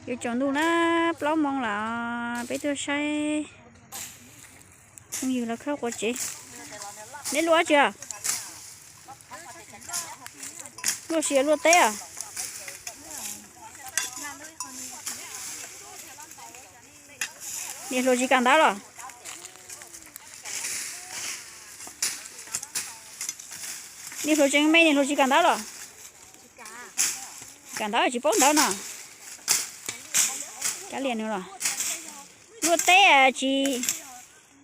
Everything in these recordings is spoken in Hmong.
Yuav tsaus ntuj na, plaub moos lawm, peb tuaj saib phooj ywg lawv khawb quav tsev. Neb luaj tsi? Luaj si luaj teb a? Niam hluas tsis kam ntawv los? Niam hluas tseem me, niam hluas tsis kam ntawv los? Kam ntawv tsis paub ntawv no. Kav liam nws los. Luaj teb tsis,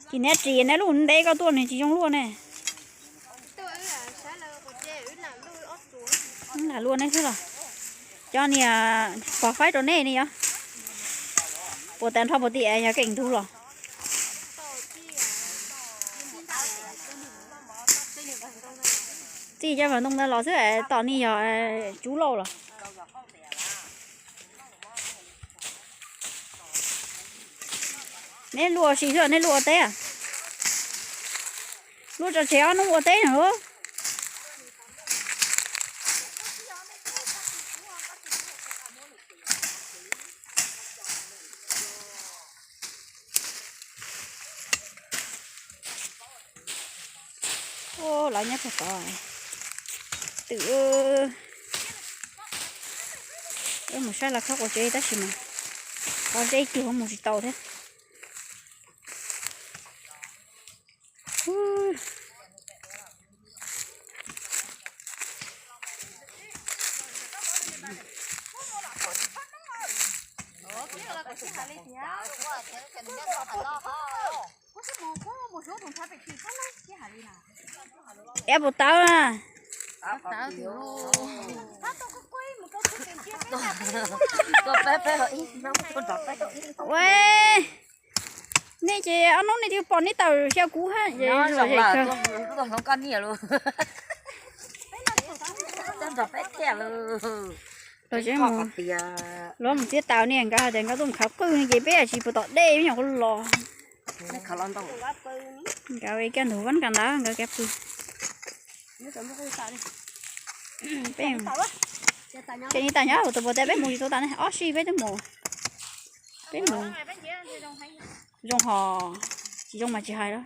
tsis neb ris neb lub ntev koj tuaj nws tsis zoo luaj ne. Lam luaj neb xwb los. Cov niam pog faib rau nej ne yog. Puas tas nrho puas tim yog keem ntug los? Txij cov vam ntoo ntawd los xwb, tom nej yog tsub lauj los. Neb luaj si xwb, neb luaj ua teb a? Luaj tso tseg ob hnub ua teb no. Lawv nyob puag tod. Twm, wb mus saib lawv khawb quav tsev tab sis mas qhov zeb cuag mus tsis tau thiab. Eb, puas tawv na? Ua, nej ces ob hnub nej twb pom neb tawm xyaw kuv hab. Los mus, los mus txiav taws ne, nkawd hais tias nkawd tuaj mus khawv qwj ne ces peb tsis pom tom dej me nyuam qhuav los. Nkawd kiag ntug vab kas ntawd nkawd kiag pw. Peb, ces ni tas nyob tus puas tas peb mus tsis tau tas ne, ob sij peb twb mus. Peb mus. Zoo hos, tsis zoo mas tsis hais lawm.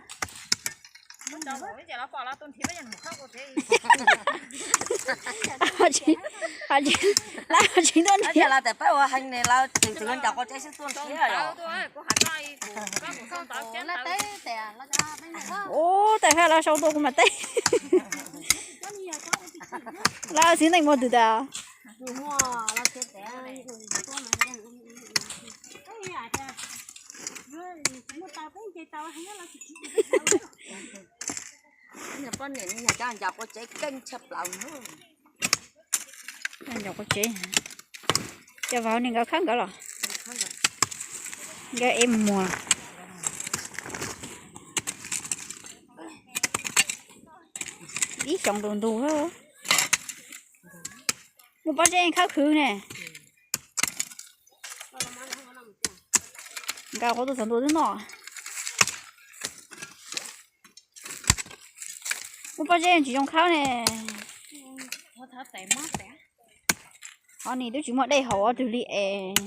Lawv tsis tuaj nrhiav. Ub, tais haj lawv sau ntua kuv mas teb. Lawv txiv neej muaj twm tas. Poj niam cov ncaws quav tsev keej tshaj plaws. Ncaws quav tsev, cov vauv ne nkawd khawb nkawd los. Nkawd ev muag. Ib xyoos tus ntug. Muaj pob zeb khawb khwv ne. Nkawd qhuav tuaj txog ntua twb noj. Muaj pob zeb tsis zoo khawb ne. Qhov nim twb tsis muaj dej haus twg li es.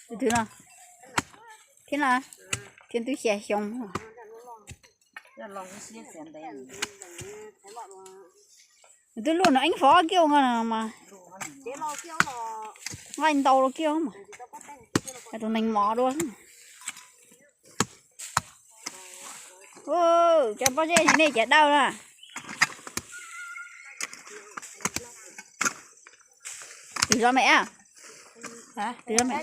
Tus twg no? Thiab no, thiab twb xya xyoo. Twb luaj no eeb fov kiag mas. Nqaij ntau los kiag mas. Tus neeg mov dua. Cov pob zeb nej cas dawb na. Twg zov me ab? Twg zov me ab?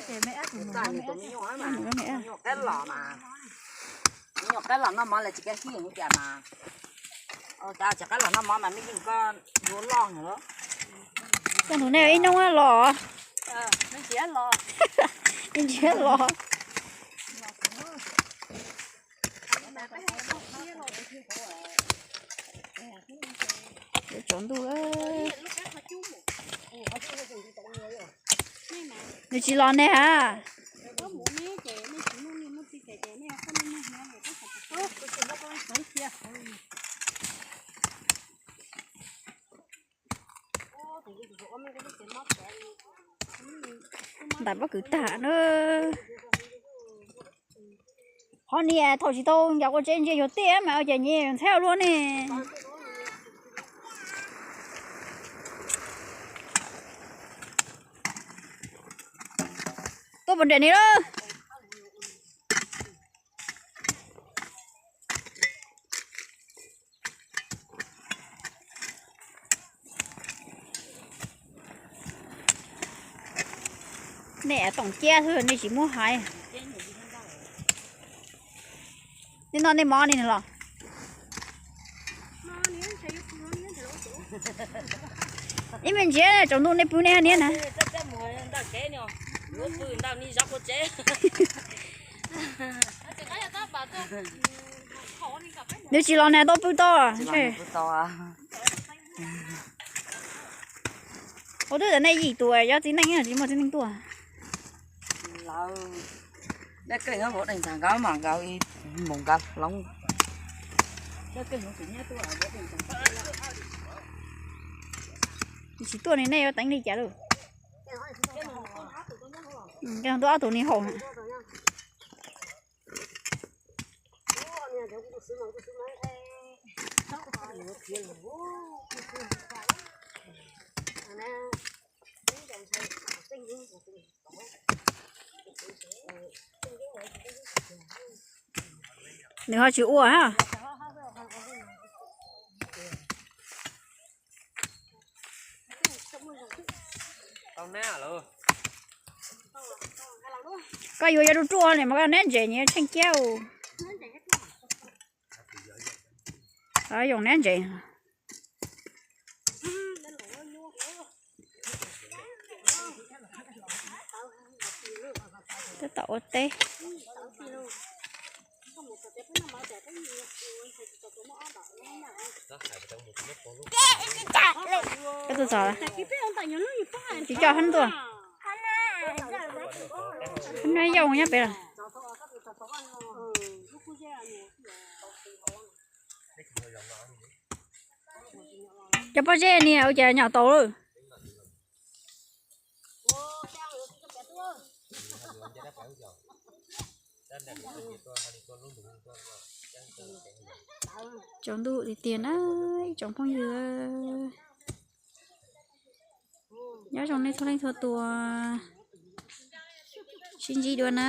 Me nyuam qab los noj mov lawm tsis kav hij ua cas mas. Tsis qab los noj mov mas me yeej koj yuav loj heev. Koj tus nej ib hnub los. Ib ntsis los. Yuav tsaus ntuj lawm. Nws tsis los ne ha. Ntais pob kws tag na. Qhov niag thaum tsis tau ncav qua tsev ntsia yog tej mas ua cas nyias ntxhab ua luaj ne. Tuaj pom nrem ni lawm. Nej toom ciab xwb nej tsis muab hais. Nej noj nej mov ni los? Ib me ntsis tsaus ntuj nej pw nej hab niab na. Nws tsis los na, tau pw tau. Ua twb tam nej yim tus, yog txiv neej tsis muaj txiv neej tuaj. Lawv, nej keej nyob vauv deeg ntag, nkawd mas nkawd mus nkawd hloov. Tsis tuaj ni nej yuav teev li cas lawm? Ntuj, ob tug ni haum. Nws ho tsis ua ha. Koj yuav yuav ruaj ruaj ne mas koj neb ntses nyias tsheej kiab. Yoom neb ntses. Tab tom ua teb. Koj tuaj txog, tsis coj hab tuaj. Hab yooj nyob pem los. Cov pob zeb ni ua cas nyom tau lawm. Tsaus ntuj tiag tiag na, ib tsoom phooj ywg. Nyob zoo nej txhua leej txhua tus, sib ntsib dua na.